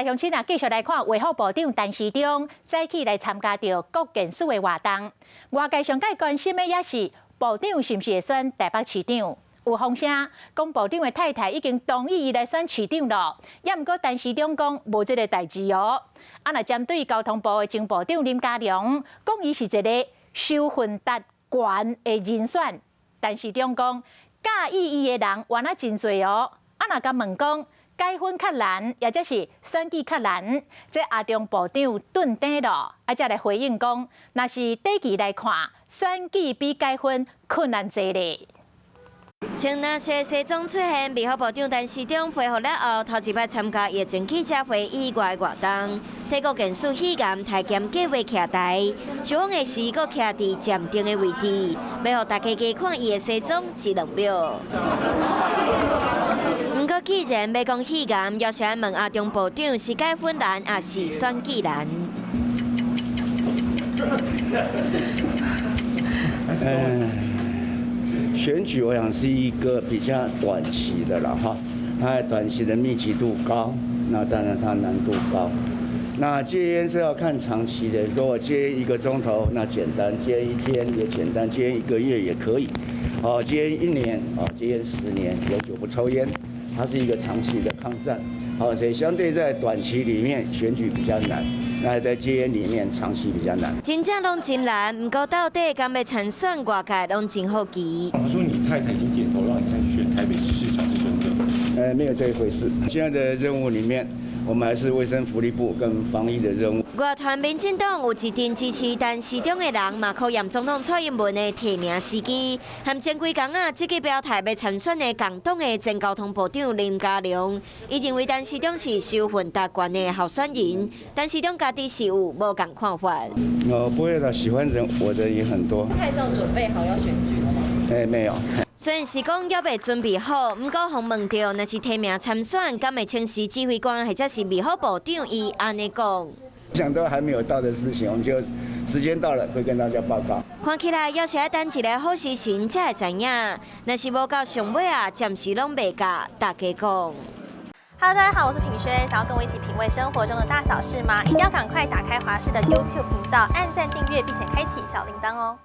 來鄉親啊，繼續來看衛福部長陳時中早起來參加著國健署的活動。外界上蓋關心的也是部長是毋是會選台北市長？有風聲講部長的太太已經同意伊來選市長咯，也毋過陳時中講無這个代誌哦。啊，若針對交通部的前部長林佳龍，講伊是一个收分值懸的人選，陳時中講佮意伊的人原來真濟哦。啊，若共問講改粉較難，抑者是選舉較難，這阿中部長頓轉咯，啊，才來回應講，若是短期來看，選舉比改粉困難濟咧。穿藍色西裝出現，衛福部長陳時中恢復了後，頭一擺參加疫情記者會以外活動，提國健署肺癌體檢計畫徛台，受訪的時閣徛佇站定的位置，欲予大家加看伊的西裝一兩秒。毋過既然欲講肺癌，也是愛問阿中部長是改粉難，抑是選舉難？選舉我想是一個比較短期的了哈，它短期的密集度高，那當然它難度高。那戒菸是要看長期的，如果戒一個鐘頭那簡單，戒一天也簡單，戒一個月也可以。哦，戒一年，哦，戒10年，永久不抽菸，它是一個長期的抗戰。好，所以相對在短期裡面選舉比較難，那在戒菸裡面長期比較難。真正攏真難，毋過到底敢欲參選，外界攏真好奇。他說你太太已經點頭讓你參選台北市市長，是真的？沒有這一回事。現在的任務裡面，我們還是衛生福利部跟防疫的任務。外傳民進黨有一陣支持陳時中的人，嘛考驗總統蔡英文的提名時機。和前幾工仔，積極表態欲參選的共黨的前交通部長林佳龍，伊認為陳時中是收分值懸的候選人，陳時中家己是有無仝看法。哦，不會啦，喜歡人我的也很多。態上準備好要選舉了嗎？欸，沒有。雖然是講猶未準備好，毋過予問著，若是提名參選，敢會請示指揮官或者是衛福部長，伊按呢講。想都還沒有到的事情，我們就時間到了會跟大家報告。看起來猶是愛等一个好時辰才會知影，若是無到上尾啊，暫時攏袂共大家講。 Hello，大家好，我是品軒，想要跟我一起品味生活中的大小事嗎？一定要趕快打開華視的 YouTube 頻道，按讚訂閱，並且開啟小鈴鐺哦。